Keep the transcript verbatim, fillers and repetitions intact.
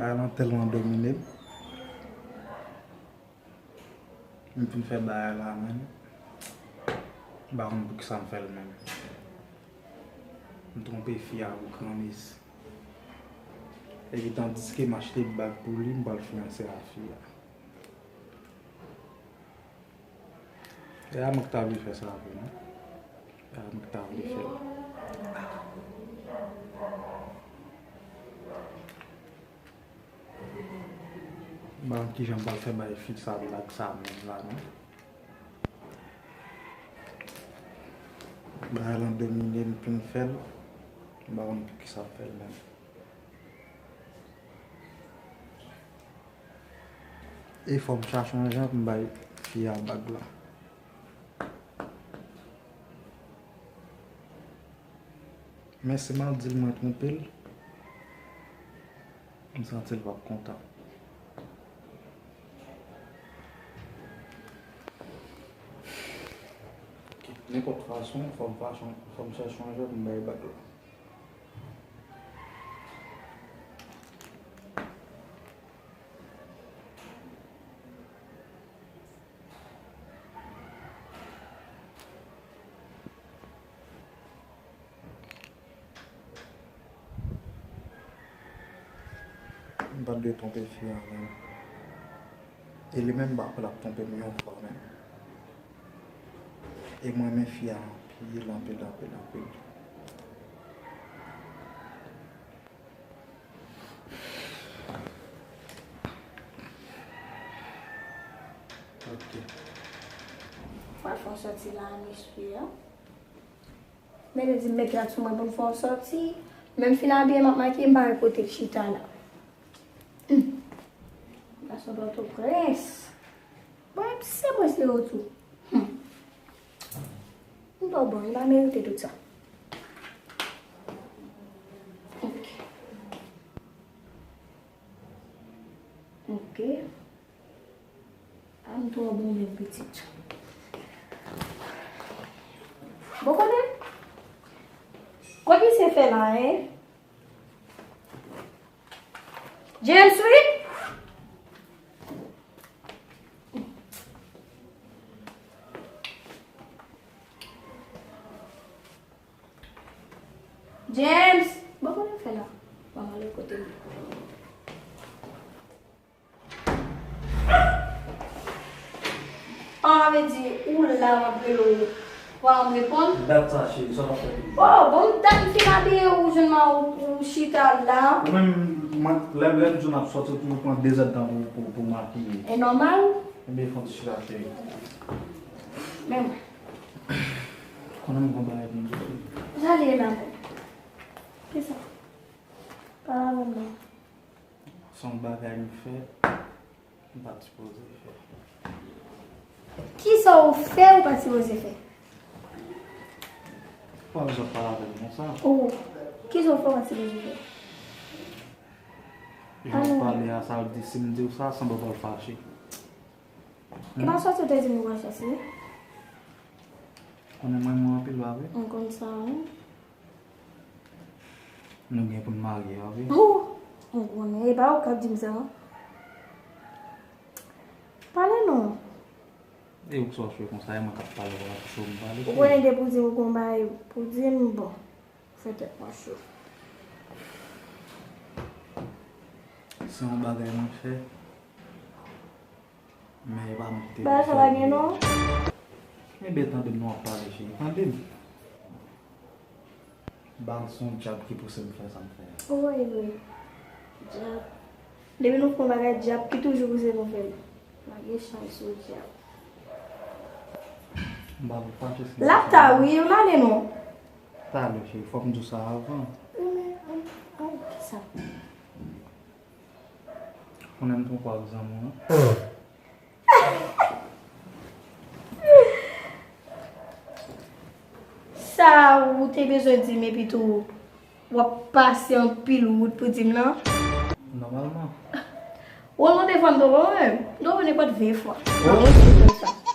Bagay lan tèlman domine m. M fin fè bagay la, menm. M pa konn poukisa m fè l menm. M twonpe fi a pou granmesi. Epi tandiske m achte bag pou li, m pral fiyanse a fi a. E a mwen ki ta vle fè sa vre, non? E a mwen ki ta vle fè l. M pa konn kijan m pral fè bay fi sa blag sa menm la, non. Bagay lan domine m, fin fè l. M pa konn poukisa m fè l menm. E fò m chache yon jan pou m bay fi a bag la. Men si m al di l mwen twonpe l, m santi l p ap kontan. Nenpòt fason, fò m fason, fò m chache yon jan pou m bay bag la. M pa t dwe twonpe fi a menm. E li menm m pa kwè l ap twonpe m yon fwa menm. E mwen renmen fi a anpil, anpil, anpil, anpil. Ok. Pral fè yon sòti la, mesye. Men li di m met rad sou mwen pou n fè yon sòti. Menm fin abiye m ap makiye, m pa wè kote l chita la. Hmm. Gason Pòtoprens. Bon, se mwen se yo tou. Hmm. M pa bon, li pa merite tout sa. Ok. Ok. A m twò bon menm pitit. Bon konnen? Kote misye fè la, en? James, wi? James! Bon, kote l fè la? Bon, ale kote l. An, vle di, ou la, m ap rele w, ou pa janm reponn? Dat sa, cheri, sa w t ap fè toujou? Oh, bon, dat m fin abiye, ou jwenn mwen, ou, ou chita la. Ou menm, mwen, lè, lè m di w n ap sòti, ou toujou pran de zèdtan pou, pou, pou makiye. E nòmal? Ebyen, fè yon ti chita, cheri. Men mwen. Konnen m gon bagay pou m di w. Sa li ye la menm? Kisa? Pale avè m non. Se yon bagay m fè, m pa t sipoze fè. Kisa w fè ou pa t sipoze fè? Poukisa w pale avè m konsa? Oh, kisa w fè ou pa t sipoze fè? Jan w pale a, sa vle di si m di w sa, sanble w pral fache. E pa sòti ou te di m ou pral sòti, wi. Konnen mwen renmen w anpil, pa vre? M konn sa, wi. Nou gen pou n marye, pa vre? Oh! M konnen, e pa ou k ap di m sa. Pale non. E ou k sòsyè konsa, e mwen k ap pale, w ap cho m pale, cheri. Ou konnen depi w di m ou gon bagay pou di m, bon. Fè tèt mwen cho. Se yon bagay mwen fè. Men e pa mwen ki te vle fè li. Bagay sa pa gen non. Enben, tande m, nou ap pale, cheri. Tande m. Ba m se yon dyab ki pouse m fè sa m fè a. Wi, wi. Dyab. Depi nou fè yon bagay, dyab ki toujou pouse nou fè l. Pa gen chans, se yon dyab. M pa vle fache si m... L ap ta, wi, ann ale non. Talè, cheri, fòk m di w sa avan. Wi, men, an, an, kisa? Konnen m twonpe w ak zanmi w lan. Sa ou te bezwen di m epi tou w ap pase anpil wout pou di m lan? Nòmalman. Ou mande fwa m twonpe w menm? M twonpe w nenpòt ven fwa. Oh. Mwen se konsa.